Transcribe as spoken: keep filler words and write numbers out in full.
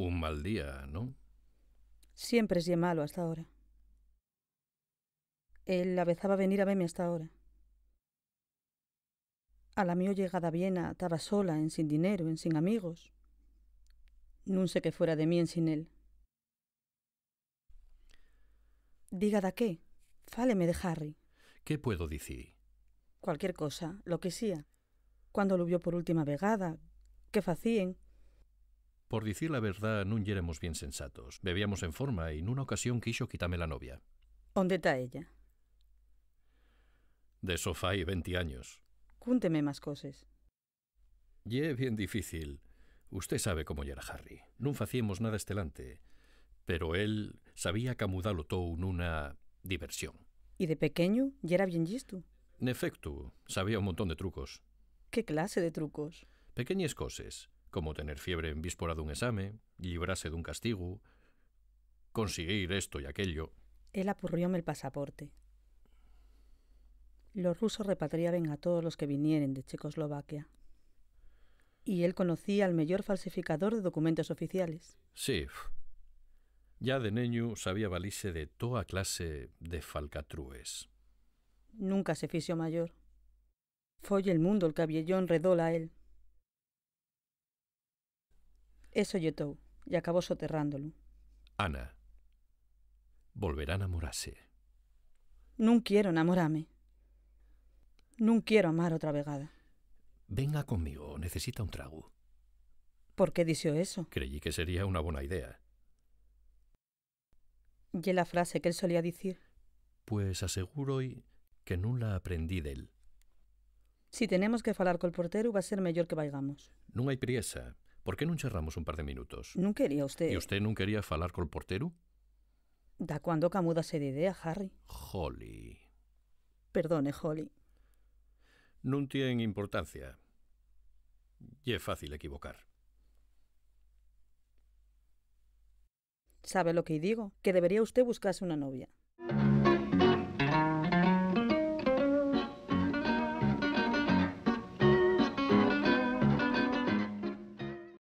Un mal día, ¿no? Siempre es ye malo hasta ahora. Él avezaba venir a veme hasta ahora. A la mio llegada a Viena, taba sola, ensin dinero, ensin amigos. Nun sé qué fuera de mí ensin él. Diga daqué, fáleme de Harry. ¿Qué puedo dicir? Cualquier cosa, lo que sea. Cuando lu vio por última vegada, qué facíen. Por dicir la verdá, nun yéremos bien sensatos. Bebíamos en forma y nuna ocasión quixo quitame la novia. ¿Ónde ta ella? D'eso fai venti años. Cúnteme más coses. Ye bien difícil. Usté sabe cómo yera Harry. Nun facíemos nada estelante, pero él sabía camudalo tou nuna diversión. ¿Y de pequeñu yera bien llistu? N'efectu, sabía un montón de trucos. ¿Qué clase de trucos? Pequeñes coses, como tener fiebre en víspora d'un esame, llibrase d'un castigu, consiguir esto y aquello. Él apurrióme'l pasaporte. Los rusos repatriaben a todos los que vinieren de Checoslovaquia. Y él conocía al meyor falsificador de documentos oficiales. Sí. Ya de neñu sabía valise de toa clase de falcatrúes. Nunca se fixo mayor. Foi el mundo'l qu'avielló enredóla a él. Eso ye tou, y acabó soterrándolu. Ana, volverá a namorase. Nun quiero namorame. Nun quiero amar otra vegada. Venga conmigo, necesita un tragu. ¿Por qué dixo eso? Creí que sería una bona idea. Ye la frase qu'él solía dicir. Pues asegúroi que nun la aprendí d'él. Si tenemos que falar col porteru, va ser meyor que vaigamos. Nun hai priesa. ¿Por qué nun charramos un par de minutos? ¿Nun quería usté? ¿Y usté nun quería falar col porteru? ¿Da cuándo camudase d'idea, Harry? Holly. Perdone, Holly. Nun tien importancia. Ye fácil equivocar. ¿Sabe lo que-y digo? Que debería usté buscase una novia.